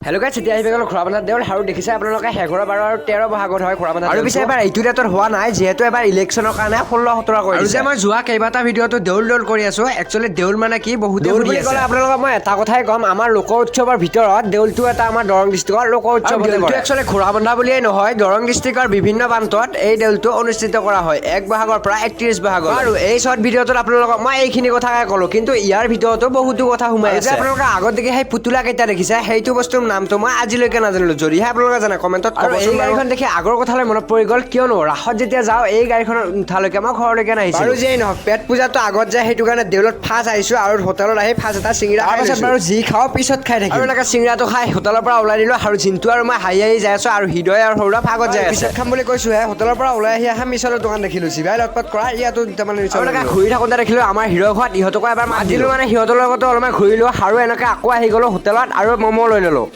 Hello' গাইছ, এতিয়া আহি গ'লো ঘোঁৰাবন্ধা দেউল আৰু দেখিছে আপোনালোকে 11, 12 আৰু 13 বহাগত হয় ঘোঁৰাবন্ধা। আৰু পিছে এবাৰ এইটো ডেটত হোৱা নাই, যিহেতু এবাৰ ইলেকশ্যনৰ কাৰণে 16, 17 কৰি। আৰু যে মই যোৱা কেইবাটা ভিডিঅ'টো দেউল দেউল কৰি আছো, একচুৱেলি দেউল মানে কি বহুত দেউল বুলি ক'লে আপোনালোকক মই এটা কথাই ক'ম, আমাৰ লোক উৎসৱৰ ভিতৰত দেউলটো এটা আমাৰ দৰং ডিষ্ট্ৰিক্টৰ লোক উৎসৱ। দেউলটো একচুৱেলি ঘোঁৰাবন্ধা বুলিয়েই নহয়, দৰং ডিষ্ট্ৰিক্টৰ বিভিন্ন প্ৰান্তত এই দেউলটো অনুষ্ঠিত কৰা হয় 1 বহাগৰ পৰা 31 বহাগৰ। আৰু এই শ্বৰ্ট ভিডিঅ'টোত আপোনালোকক মই এইখিনি কথাকে ক'লো, কিন্তু ইয়াৰ ভিতৰতো বহুতো কথা সোমাই আছে। আপোনালোকে আগত দেখি সেই পুতলা কেইটা দেখিছে, সেইটো বস্তুৰ নামটো মই আজিলৈকে নাজানিলো। যদিহে আপোনালোকে জানে, কমেণ্টত ক'বচোন। এই গাড়ীখন দেখি আগৰ কথালৈ মনত পৰি গ'ল, কিয়নো ৰাসত যেতিয়া যাওঁ, এই গাড়ীখনত উঠালৈকে মই ঘৰলৈকে নাহিছিলোঁ। আৰু যিয়েই নহওক, পেট পূজাটো আগত যায়, সেইটো কাৰণে দেউলত ফাৰ্ষ্ট আহিছোঁ আৰু হোটেলত আহি ফাৰ্ষ্ট এটা চিঙৰা। তাৰপাছত বাৰু যি খাওঁ পিছত খাই থাকিম। আৰু এনেকৈ চিঙৰাটো খাই হোটেলৰ পৰা ওলাই দিলোঁ আৰু জিন্তু আৰু মই হাঁহি হাঁহি যাই আছোঁ আৰু হৃদয় আৰু সৌৰভ আগত যাই আছে। পিছত খাম বুলি কৈছোহে, হোটেলৰ পৰা ওলাই আহি আহা মিছলৰ দোকান দেখিলো। জিভাই লটপট কৰা, ইয়াতো দুটামান মিছল। আৰু এনেকৈ ঘূৰি থাকোঁতে দেখিলোঁ আমাৰ হিৰ' ঘৰত, ইহঁতকো এবাৰ মাত দিলোঁ, মানে সিহঁতৰ লগতো অলপমান ঘূৰিলোঁ আৰু এনেকৈ আকৌ আহি গ'লো হোটেলত আৰু ম'ম' লৈ ল'লোঁ।